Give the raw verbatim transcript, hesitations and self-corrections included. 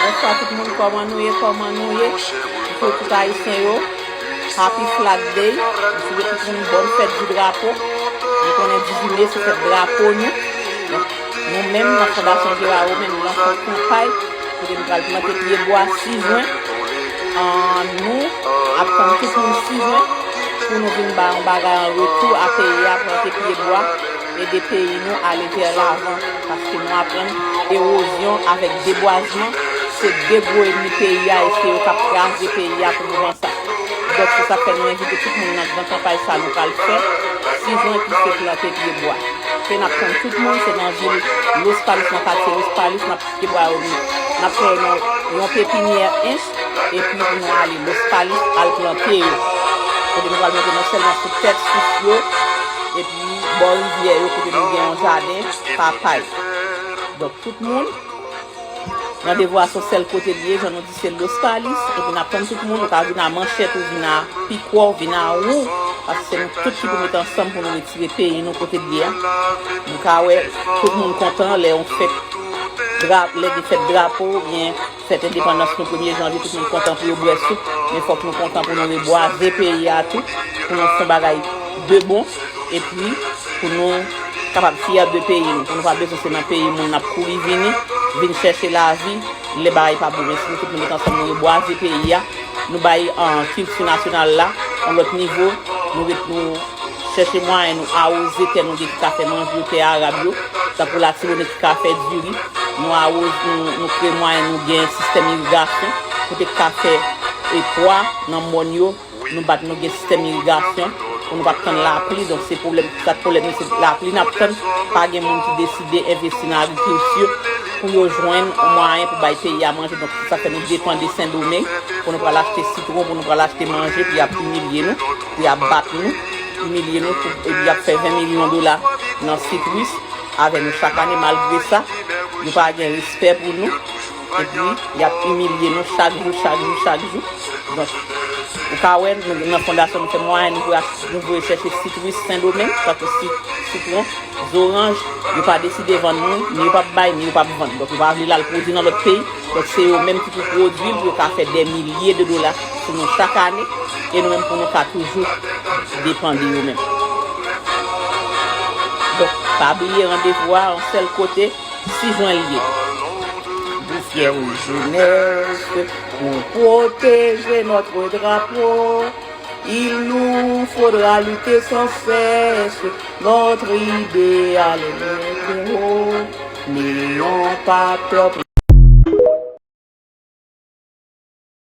Bonswa tout moun, kòman nou ye, kòman nou ye? Pou tout Ayisyen yo, Happy Flag Day. M swete tout moun bòn fèt di drapo. Nou konnen dizuit me se fèt drapo nou. Donk, nou menm nan Fondasyon Gérard Romain, nou lanse yon kanpay kote nou pral plante pye bwa sis jen. An, nou ap tann tout moun sis jen pou nou vin bay yon bagay an retou a peyi a, plante pye bwa, ede peyi nou ale vè lavan, paske nou aprann ewozyon avèk debwazman se de gwo ènmi peyi a e se yo k ap kraze peyi a pou mouvman sa. Donk, se sa k fè nou envite tout moun nan gran kanpay sa nou pral fè sis jen ki se plante pye bwa. Ke n ap tann tout moun, se nan vil Los Palos, nan katye Los Palos, n ap pye bwa yo, n ap fè yon, yon pepinyè ench, epi pou nou ale Los Palos al plante yo. Kote nou pral plante non sèlman sou tèt sous yo, epi bò rivyè yo, kote nou gen yon jaden papay. Donk, tout moun, randevou a se yon sèl kote l ye, jan nou di se Los Palos, epi n ap tann tout moun, ou ka vin a manchèt, ou vin a pikò, ou vin a wou, paske se nou tout ki pou met ansanm pou nou retire peyi nou kote l ye a. Nou ka wè tout moun kontan lè yon fèt dra-, lè gen fèt drapo, oubyen fèt endepandans nou premye janvye, tout moun kontan pou yo bwè soup, men fòk nou kontan pou nou rebwaze peyi a tou, pou nou fè yon bagay de bon, epi pou nou kapab fyè de peyi nou, pou nou pa bezwen se nan peyi moun n ap kouri vini, vin chèche lavi, lè bagay pa bon, men si nou tout nou met ansanm, nou rebwaze peyi a, nou bay, an, kilti nasyonal la yon lòt nivo, nou ret, nou chèche mwayen nou awoze tè nou gen ki ka fè manje yo, tè arab yo, tankou Latibonit ki ka fè diri, nou awoze, nou, nou kreye mwayen nou gen sistèm irigasyon, kote ki ka fè, e, pwa nan mòn yo, nou bat nou gen sistèm irigasyon, pou nou p ap tann lapli, donk se pwoblèm, sa pwoblèm nou se lapli n ap tann, pa gen moun ki deside envesti nan agrikilti pou yo jwenn yon mwayen pou bay peyi a manje, donk se sa fè nou depann de Sendomeng, pou nou pral achte sitwon, pou nou pral achte manje, pou y ap imilye nou, pou y ap bat nou, imilye nou, pou, epi y ap fè ven milyon dola nan sitris avè nou chak ane, malgre sa, yo pa gen respè pou nou, epi y ap imilye nou chak jou, chak jou, chak jou. Donk, ou ka wè, nou, nan fondasyon, nou fè mwayen, nou voye, nou voye chèche sitris Sendomeng, tankou si-, sitwon, zoranj, yo pa deside vann nou, ni yo p ap bay, ni yo p ap vann. Donk, yo pa vle l al pwodui nan lòt peyi. Donk, se yo menm ki pou pwodui l, pou yo ka fè dè milye de dola sou nou chak ane, e nou menm pou nou ka toujou depann de yo menm. Donk, pa bliye randevou a, yon sèl kote, sis jen l ye. Nous fiers jeunesse, pour protéger notre drapeau, il nous faudra lutter sans cesse. Notre idéal est notre héros. N'ayons pas peur.